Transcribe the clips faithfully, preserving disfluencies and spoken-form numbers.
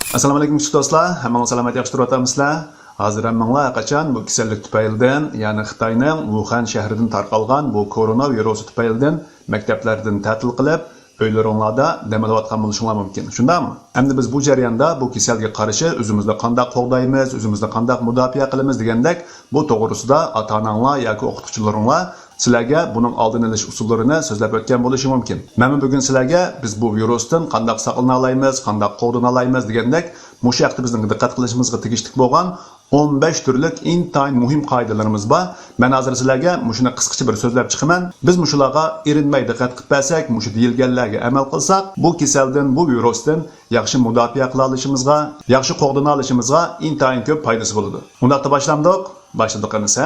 ئەسسالامۇئەلەيكۇم، كۈچلۈك دوستلار. ھەممىڭلار سالامەت، ياخشى تۇرۇۋاتامسىلەر؟ ھازىر ھەممىڭلار ھەرقاچان بۇ كېسەللىك تۈپەيلىدىن، يەنى خىتاينىڭ ۋۇخەن شەھىرىدىن تارقالغان بۇ كورونا ۋىرۇسى تۈپەيلىدىن مەكتەپلەردىن تەتىل قىلىپ، ئۆيلىرىڭلاردا دەم ئېلىۋاتقان بولۇشۇڭلار مۇمكىن. شۇنداقمۇ؟ ئەمدى بىز بۇ جەرياندا بۇ كېسەلگە قارشى ئۆزىمىزنى قانداق قوغدايمىز، ئۆزىمىزنى قانداق مۇداپىئە قىلىمىز دېگەندەك بۇ توغرىسىدا ئاتا-ئاناڭلار ياكى ئوقۇتقۇچىلىرىڭلار سىلەرگە بۇنىڭ ئالدىنى ئېلىش ئۇسۇللىرىنى سۆزلەپ ئۆتكەن بولۇشى مۇمكىن. مەنمۇ بۈگۈن سىلەرگە بىز بۇ ۋىرۇستىن قانداق ساقلىنالايمىز، قانداق قوغدىنالايمىز دېگەندەك مۇشۇ ھەقتە بىزنىڭ دىققەت قىلىشىمىزغا تېگىشلىك بولغان ئون بەش تۈرلۈك ئىنتايىن مۇھىم قائىدىلىرىمىز بار. مەن ھازىر سىلەرگە مۇشۇنى قىسقىچە بىر سۆزلەپ چىقىمەن. بىز مۇشۇلارغا ئېرىنمەي دىققەت قىلىپ بەرسەك، مۇشۇ دېيىلگەنلەرگە ئەمەل قىلساق، بۇ كېسەلدىن، بۇ ۋىرۇستىن ياخشى مۇداپىئە قىلالىشىمىزغا، ياخشى قوغدىنالىشىمىزغا ئىنتايىن كۆپ پايدىسى بولىدۇ. ئۇنداقتا باشلامدۇق؟ باشلىدۇق ئەمىسە.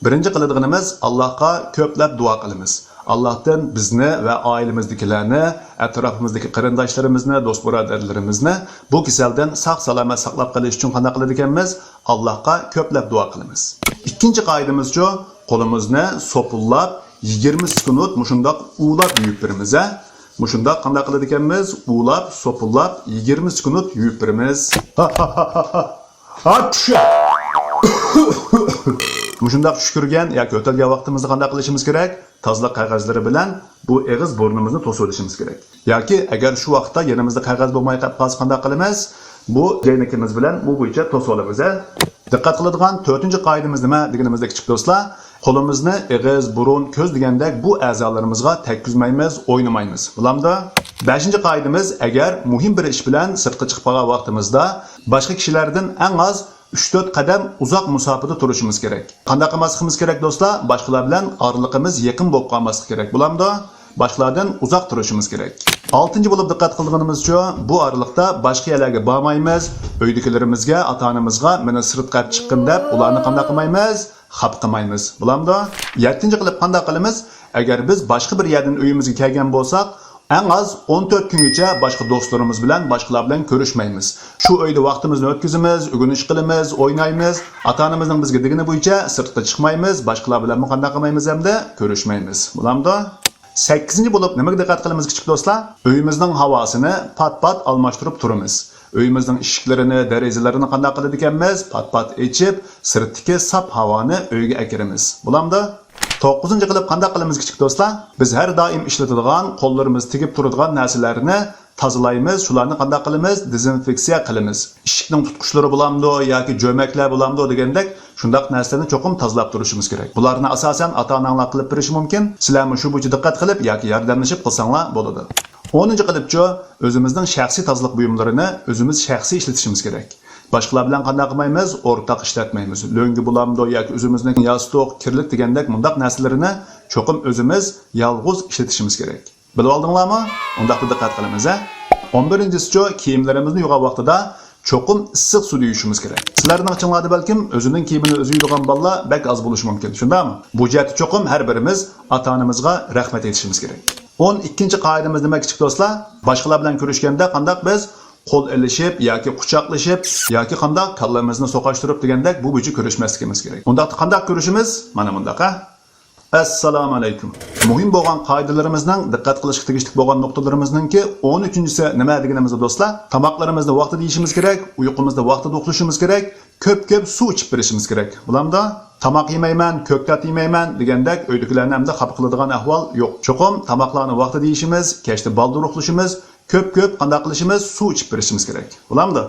بىرىنچى قىلىدىغىنىمىز، ئاللاھقا كۆپلەپ دۇئا قىلىمىز. ئاللاھتىن بىزنى ۋە ئائىلىمىزدىكىلەرنى، ئەتراپىمىزدىكى قېرىنداشلىرىمىزنى، دوست-بۇرادەرلىرىمىزنى بۇ كېسەلدىن ساق-سالامەت ساقلاپ قېلىش ئۈچۈن قانداق قىلىدىكەنمىز؟ ئاللاھقا كۆپلەپ دۇئا قىلىمىز. ئىككىنچى قائىدىمىزچۇ، قولىمىزنى سوپۇنلاپ يىگىرمە سېكۇنت مۇشۇنداق ئۇۋىلاپ يۇيۇپ بېرىمىز، ھە؟ مۇشۇنداق قانداق قىلىدىكەنمىز؟ ئۇۋىلاپ، سوپۇنلاپ يىگىرمە سېكۇنت يۇيۇپ بېرىمىز. ھاپشۇ! مۇشۇنداق چۈش كۆرگەن ياكى يۆتەلگەن ۋاقتىمىزدا قانداق قىلىشىمىز كېرەك؟ تازىلىق قەغەزلىرى بىلەن بۇ ئېغىز بۇرنىمىزنى توسۇۋېلىشىمىز كېرەك. ياكى ئەگەر شۇ ۋاقىتتا يېنىمىزدا قەغەز بولماي قېلىپ قالسا قانداق قىلىمىز؟ بۇ جەينىكىمىز بىلەن بۇ بويىچە توسۇۋالىمىز، ھە؟ دىققەت قىلىدىغان تۆتىنچى قائىدىمىز نېمە دېگىنىمىزدە، كىچىك دوستلار، قولىمىزنى ئېغىز، بۇرۇن، كۆز دېگەندەك بۇ ئەزالىرىمىزغا تەگكۈزمەيمىز، ئوينىمايمىز. بولامدۇ؟ بەشىنچى قائىدىمىز، ئەگەر مۇھىم بىر ئىش بىلەن سىرتقا چىقىپ قالغان ۋاقتىمىزدا باشقا كىشىلەردىن ئەڭ ئاز ئۈچ تۆت قەدەم ئۇزاق مۇساپىدە تۇرۇشىمىز كېرەك. قانداق قىلماسلىقىمىز كېرەك، دوستلار؟ باشقىلار بىلەن ئارىلىقىمىز يېقىن بولۇپ قالماسلىقى كېرەك. بولامدۇ؟ باشقىلاردىن ئۇزاق تۇرۇشىمىز كېرەك. ئالتىنچى بولۇپ دىققەت قىلىدىغىنىمىزچۇ، بۇ ئارىلىقتا باشقا يەرلەرگە بارمايمىز. ئۆيدىكىلىرىمىزگە، ئاتا-ئانىمىزغا مېنى سىرتقا ئەپ چىققىن دەپ ئۇلارنى قانداق قىلمايمىز؟ خاپا قىلمايمىز. بولامدۇ؟ يەتتىنچى قىلىپ قانداق قىلىمىز؟ ئەگەر بىز باشقا بىر يەردىن ئۆيىمىزگە كەلگەن بولساق، ئەڭ ئاز ئون تۆت كۈنگىچە باشقا دوستلىرىمىز بىلەن، باشقىلار بىلەن كۆرۈشمەيمىز. شۇ ئۆيدە ۋاقتىمىزنى ئۆتكۈزىمىز، ئۆگىنىش قىلىمىز، ئوينايمىز. ئاتا-ئانىمىزنىڭ بىزگە دېگىنى بويىچە سىرتقا چىقمايمىز، باشقىلار بىلەنمۇ قانداق قىلمايمىز ھەمدە كۆرۈشمەيمىز. بولامدۇ؟ سەككىزىنچى بولۇپ نېمىگە دىققەت قىلىمىز، كىچىك دوستلار؟ ئۆيىمىزنىڭ ھاۋاسىنى پات-پات ئالماشتۇرۇپ تۇرىمىز. ئۆيىمىزنىڭ ئىشىكلىرىنى، دېرىزىلىرىنى قانداق قىلىدىكەنمىز؟ پات-پات ئېچىپ، سىرتتىكى ساپ ھاۋانى ئۆيگە ئەكىرىمىز. بولامدۇ؟ توققۇزىنچى قىلىپ قانداق قىلىمىز، كىچىك دوستلار؟ بىز ھەر دائىم ئىشلىتىدىغان، قوللىرىمىز تېگىپ تۇرىدىغان نەرسىلەرنى تازىلايمىز. شۇلارنى قانداق قىلىمىز؟ دېزىنفېكسىيە قىلىمىز. ئىشىكنىڭ تۇتقۇچلىرى بولامدۇ ياكى جۆمەكلەر بولامدۇ دېگەندەك شۇنداق نەرسىلەرنى چوقۇم تازىلاپ تۇرۇشىمىز كېرەك. بۇلارنى ئاساسەن ئاتا-ئاناڭلار قىلىپ بېرىشى مۇمكىن. سىلەرمۇ شۇ بويىچە دىققەت قىلىپ ياكى ياردەملىشىپ قىلساڭلار بولىدۇ. ئونىنچى قىلىپچۇ، ئۆزىمىزنىڭ شەخسىي تازىلىق بۇيۇملىرىنى ئۆزىمىز شەخسىي ئىشلىتىشىمىز كېرەك. باشقىلار بىلەن قانداق قىلمايمىز؟ ئورتاق ئىشلەتمەيمىز. لۆڭگە بولامدۇ ياكى ئۆزىمىزنىڭ ياستۇق، كىرلىك دېگەندەك مۇنداق نەرسىلىرىنى چوقۇم ئۆزىمىز يالغۇز ئىشلىتىشىمىز كېرەك. بىلىۋالدىڭلارمۇ؟ ئۇنداقتا دىققەت قىلىمىز، ھە؟ ئون بىرىنچىسىچۇ، كىيىملىرىمىزنى يۇغان ۋاقتىدا چوقۇم ئىسسىق سۇدا يۇيۇشىمىز كېرەك. سىلەرنىڭ ئىچىڭلاردا بەلكىم ئۆزىنىڭ كىيىمىنى ئۆزى يۇيىدىغان بالىلار بەك ئاز بولۇشى مۇمكىن، شۇنداقمۇ؟ بۇ جەھەتتە چوقۇم ھەر بىرىمىز ئاتا-ئانىمىزغا رەھمەت ئېيتىشىمىز كېرەك. ئون ئىككىنچى قائىدىمىز نېمە، كىچىك دوستلار؟ باشقىلار بىلەن كۆرۈشكەندە قانداق بىز قول ئېلىشىپ ياكى قۇچاقلىشىپ ياكى قانداق كاللىمىزنى سوقاشتۇرۇپ دېگەندەك بۇ بويىچە كۆرۈشمەسلىكىمىز كېرەك. ئۇنداقتا قانداق كۆرۈشىمىز؟ مانا مۇنداق، ھە؟ ئەسسالامۇئەلەيكۇم. مۇھىم بولغان قائىدىلىرىمىزنىڭ دىققەت قىلىشقا تېگىشلىك بولغان نۇقتىلىرىمىزنىڭكى ئون ئۈچىنچىسى نېمە دېگىنىمىزدە، دوستلار، تاماقلىرىمىزنى ۋاقتىدا يېيىشىمىز كېرەك، ئۇيقۇمىزنى ۋاقتىدا ئۇخلىشىمىز كېرەك، كۆپ-كۆپ سۇ ئىچىپ بېرىشىمىز كېرەك. بولامدۇ؟ تاماق يېمەيمەن، كۆكتات يېمەيمەن دېگەندەك ئۆيدىكىلەرنى ئەمدى خاپا قىلىدىغان ئەھۋال يوق. چوقۇم تاماقلارنى ۋاقتىدا يېيىشىمىز، كەچتە بالدۇر ئۇخلىشىمىز، كۆپ-كۆپ قانداق قىلىشىمىز؟ سۇ ئىچىپ بېرىشىمىز كېرەك. بولامدۇ؟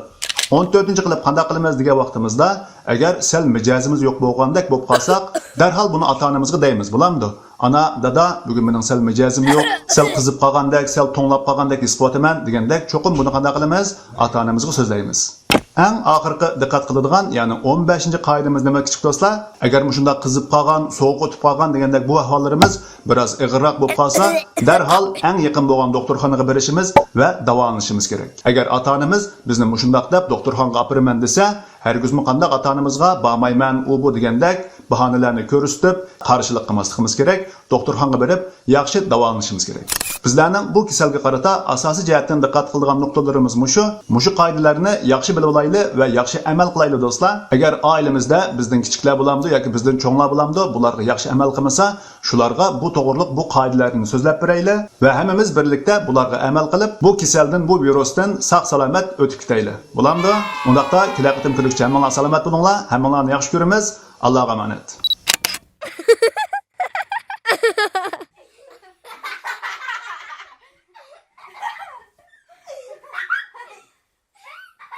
ئون تۆتىنچى قىلىپ قانداق قىلىمىز دېگەن ۋاقتىمىزدا، ئەگەر سەل مىجەزىمىز يوق بولغاندەك بولۇپ قالساق، دەرھال بۇنى ئاتا-ئانىمىزغا دەيمىز، بولامدۇ؟ «ئانا، دادا، بۈگۈن مېنىڭ سەل مىجەزىم يوق، سەل قىزىپ قالغاندەك، سەل توڭلاپ قالغاندەك ھېس قىلىۋاتىمەن» دېگەندەك، چوقۇم بۇنى قانداق قىلىمىز؟ ئاتا-ئانىمىزغا سۆزلەيمىز. ئەڭ ئاخىرقى دىققەت قىلىدىغان، يەنى ئون بەشىنچى قائىدىمىز نېمە، كىچىك دوستلار؟ ئەگەر مۇشۇنداق قىزىپ قالغان، سوغۇق ئۆتۈپ قالغان دېگەندەك بۇ ئەھۋاللىرىمىز بىراز ئېغىرراق بولۇپ قالسا، دەرھال ئەڭ يېقىن بولغان دوختۇرخانىغا بېرىشىمىز ۋە داۋالىنىشىمىز كېرەك. ئەگەر ئاتا-ئانىمىز بىزنى مۇشۇنداق دەپ دوختۇرخانىغا ئاپىرىمەن دېسە، ھەرگىزمۇ قانداق ئاتا-ئانىمىزغا بارمايمەن، ئۇ بۇ دېگەندەك باھانىلەرنى كۆرسىتىپ قارشىلىق قىلماسلىقىمىز كېرەك. دوختۇرخانىغا بېرىپ ياخشى داۋالىنىشىمىز كېرەك. بىزلەرنىڭ بۇ كېسەلگە قارىتا ئاساسىي جەھەتتىن دىققەت قىلىدىغان نۇقتىلىرىمىز مۇشۇ. مۇشۇ قائىدىلەرنى ياخشى بىلىۋالايلى ۋە ياخشى ئەمەل قىلايلى دوستلار. ئەگەر ئائىلىمىزدە بىزدىن كىچىكلەر بولامدۇ ياكى بىزدىن چوڭلار بولامدۇ، بۇلارغا ياخشى ئەمەل قىلمىسا، شۇلارغا بۇ توغرىلىق بۇ قائىدىلەرنى سۆزلەپ بېرەيلى ۋە ھەممىمىز بىرلىكتە بۇلارغا ئەمەل قىلىپ، بۇ كېسەلدىن، بۇ ۋىرۇستىن ساق-سالامەت ئۆتۈپ كېتەيلى. بولامدۇ؟ ئۇنداقتا كېلەر قېتىم كۆرۈشكىچە ھەممىڭلار سالامەت بولۇڭلار، ھەممىڭلارنى ياخشى كۆرىمىز. ئاللاغا ئامانەت.